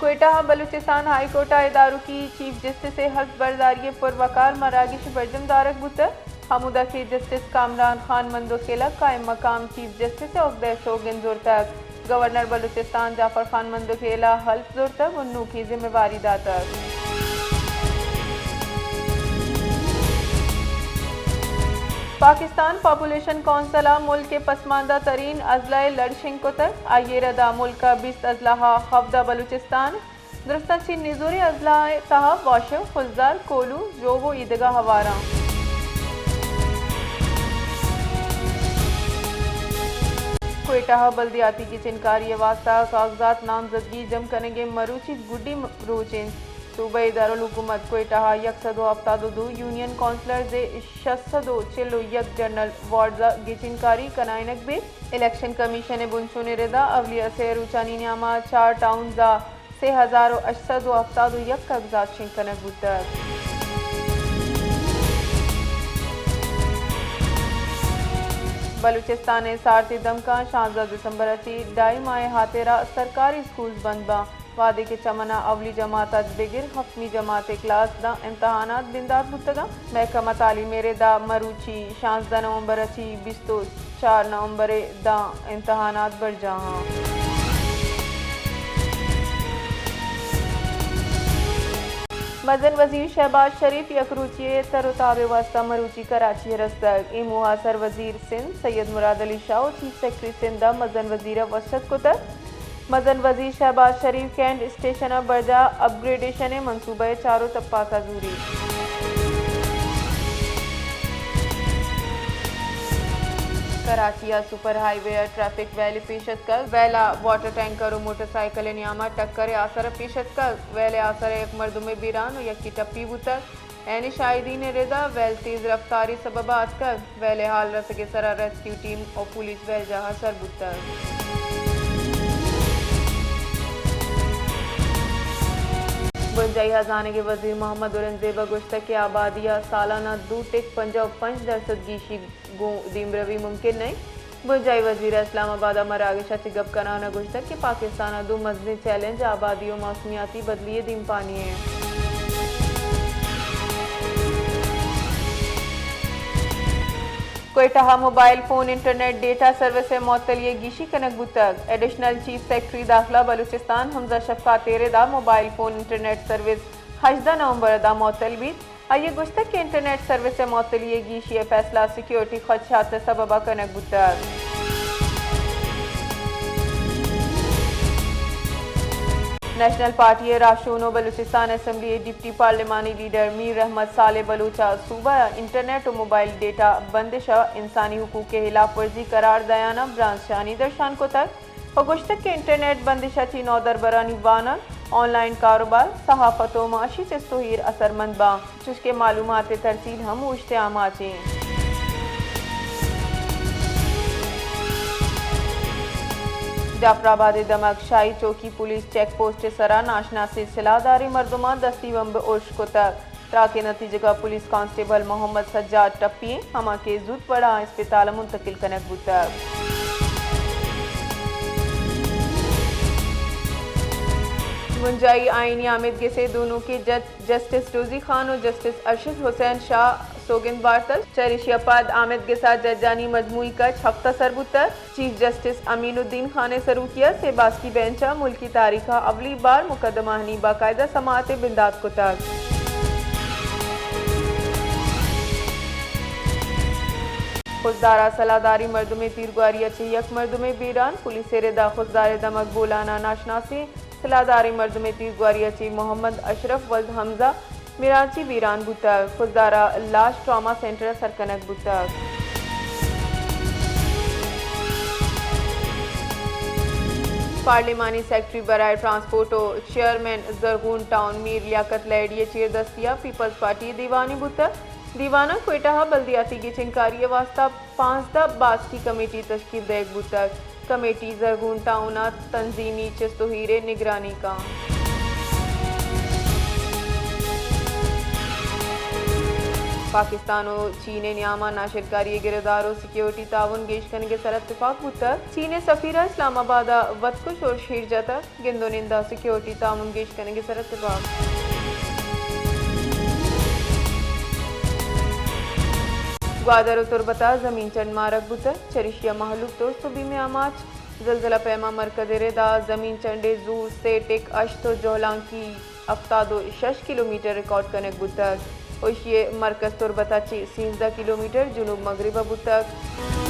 کوئٹہ ءَ Balochistan high court ءِ ادارکی چیف جسٹس ءِ ہلف برداری ءِ پر وقار مراگش برجم دارگ بوتگ، ہمودا کہ جسٹس کامران خان مندوخیلہ قائم مقام چیف جسٹس ءِ عہدہ ءِ سوگند زرتگ۔ گورنر بلوچستان جعفر خان مندوخیلہ ءَ ہلف زرتگ ءُ نوکیں ذمہ واری داتگ۔ پاکستان پاپولیشن کونسل ءَ ملک ءِ پسماندہ ترین اضلاع ءِ لڑ شنگ کتگ، آئی ءِ رد ءَ ملک ءِ بیست اضلاع ءَ ہفدہ بلوچستان، درستاں چہ نزوریں اضلاع ءِ تہا واشو، خضدار، کوہلو، ژوب ءُ ایدگہ ہوار اَنت۔ کوئٹہ ءَ بلدیاتی گچینکاری ءِ واستہ کاغذات نامزدگی جم کنگ ءِ مروچی گڈی م-، روچ اِنت۔ صوبائی دارالحکومت کوئٹہ ءَ یک سد ءُ ہپتاد ءُ دو یونین کونسلرز ءِ شش سد ءُ چل ءُ یک جنرل وارڈز ءَ گچینکاری کنائینگ بیت۔ الیکشن کمیشن ءِ بنشون ءِ رد ءَ اولی ءَ سئے روچانی نیام ءَ چار ٹاؤنز ءَ سے ہزار ءُ ہشت سد ءُ ہپتاد ءُ یک کاغذات شنگ کنگ بوتگ۔ بلوچستان ءِ سارتی دمگاں شانزدہ دسمبر ءَ چہ ڈائی ماہ ءِ ہاترا سرکاری اسکولز بند باں، وہدے کہ چمن ءَ اولی جماعت ءَ بگر ہفتمی جماعت ءِ کلاس داں امتحانات بندات بوتگ اَنت۔ محکمہ تعلیم ءِ رد ءَ مروچی شانزدہ نومبر ءَ چہ بیست ءُ چار نومبر ءَ داں امتحانات برجاہ اَنت۔ مزن وزیر شہباز شریف یک روچی ءِ تر ءُ تاب ءِ واستہ مروچی کراچی ءَ رستگ۔ اے موہ ءَ سر وزیر سندھ سید مراد علی شاہ ءُ چیف سیکرٹری سندھ ءَ مزن وزیر ءَ وش اتک کتگ۔ مزن وزیر شہباز شریف کینٹ اسٹیشن ءَ برجاہ اپ گریڈیشن ءِ منصوبہ ءِ چار ءُ تپاک ءَ زوریت۔ کراچی ءَ سپر ہائی وے ءَ ٹریفک ویل پیش اتکگ، ویل ءَ واٹر ٹینکر ءُ موٹر سائیکل ءِ نیام ءَ ٹکر ءِ آسر پیش اتکگ، ویل ءِ آسر ءَ یک مردمے بیران ءُ یکے ٹپی بوتگ۔ عین شاہدین ءِ رد ءَ ویل تیز رفتاری سبب ءَ اتکگ۔ ویل ءِ حال رسگ ءِ سرا ریسکیو ٹیم ءُ پولیس ویل جاہ ءَ سر بوتگ۔ بنجاہی ہزانگ ءِ وزیر محمد اورنگزیب ءَ گوشتگ کہ آبادی ءَ سالانہ دو ٹک پنجاہ ءُ پنچ درسد گیشی گوں دیمروی ممکن نہ اِنت۔ بنجاہی وزیر ءَ اسلام آباد ءَ مراگش ءَ چہ گپ کنان ءَ گوشتگ کہ پاکستان ءَ دو مزنیں چیلنج آبادی ءُ موسمیاتی بدلی ءِ دیمپانی اِنت۔ کوئٹہ ءَ mobile phone internet data service ءِ معطلی ءِ گیشی کنگ بوتگ۔ ایڈیشنل چیف سیکرٹری داخلہ بلوچستان حمزہ شفقات ءِ رد ءَ موبائل فون انٹرنیٹ سروس ہژدہ نومبر ءَ داں معطل بیت۔ آئی ءَ گوشتگ کہ انٹرنیٹ سروس ءِ معطلی ءِ گیشی ءِ فیصلہ سیکورٹی خدشات ءِ سبب ءَ کنگ بوتگ۔ نیشنل پارٹی ءِ راہشون ءُ بلوچستان اسمبلی ءِ ڈپٹی پارلیمانی لیڈر میر رحمت صالح بلوچ ءَ صوبہ ءَ انٹرنیٹ ءُ موبائل ڈیٹا بندش ءَ انسانی حقوق ءِ ہلاپ ورزی قرار دئیان ءَ برانزشانی درشان کتگ۔ ءُ گوشتگ کہ انٹرنیٹ بندش ءَ چہ نودربرانی وانگ، آن لائن کاروبار، صحافت ءُ معاشی چست ءُ ایر اثرمند باں، چوشکہ معلومات ءِ ترسیل ہم اوشت ءِ آماچ اِنت۔ جعفر آباد ءِ دمگ شاہی چوکی پولیس چیک پوسٹ ءِ سرا ناشناسیں سلاہ داریں مردماں دستی بمب ارش کتگ۔ تراک ءِ نتیجگ ءَ پولیس کانسٹیبل محمد سجاد ٹپی اِنت، ہما کہ زوت وڑ ءَ اسپتال ءَ منتقل کنگ بوتگ۔ بنجاہی آئینی آمیدگس ءِ دو نوکیں جج جسٹس روزی خان ءُ جسٹس ارشد حسین شاہ سوگند بارتگ۔ چریشی ءَ پد آمیدگس ءَ ججانی مجموعی کچ ہفت ءَ سر بوتگ۔ چیف جسٹس امین الدین خان ءِ سروکی ءَ سے باسکی بینچ ءَ ملکی تاریخ ءَ اولی بار مقدمہ آنی باقاعدہ سماعت ءِ بندات کتگ۔ خضدار ءَ سلاہداریں مردمے تیرگواری ءَ چہ یک مردمے بیران، پولیس ءِ رد ءَ خضدار ءِ دمگ بولان ءَ ناشناسیں سلاہداریں مردمے تیرگواری ءَ چہ محمد اشرف ولد حمزہ مراچی بیران بوتگ۔ خضدار ءِ لاش ٹراما سینٹر ءَ سر کنگ بوتگ۔ پارلیمانی سیکرٹری برائے ٹرانسپورٹ ءُ چیئرمین زرغون ٹاؤن میر لیاقت لہڑی ءِ چیردستی ءَ پیپلز پارٹی ءِ دیوانے بوتگ۔ دیوان ءَ کوئٹہ ءَ بلدیاتی گچینکاری ءِ واستہ پانزدہ باسکی کمیٹی تشکیل دئیگ بوتگ۔ کمیٹی زرغون ٹاؤن ءَ تنظیمی چست ءُ ایر ءِ نگرانی کنت۔ پاکستان و چین ء نیاما ناشرکاری ء گرودار و سیکیورٹی تعاون گیش کنگ ء سر اتفاق بوتگ۔ چین ء سفیر ء اسلام آباد ء وتکش و شیر جتگ۔ گند و نند ء سیکیورٹی تعاون گیش کنگ ء سر اتفاق۔ گوادر و تربت ء زمین چنڈ مارگ بوتگ، چریشی ء مہلوک ترس و بیم ء آماچ۔ زلزلہ پیما مرکز ء رد ء زمین چنڈ ء زور سے ٹک ہشت و جہلانکی ہفتاد و شش کلومیٹر ریکارڈ کنگ بوتگ۔ و ایشی ء مرکز تربت ء چہ سیزدہ کلومیٹر جنوب مغرب ء بوتگ۔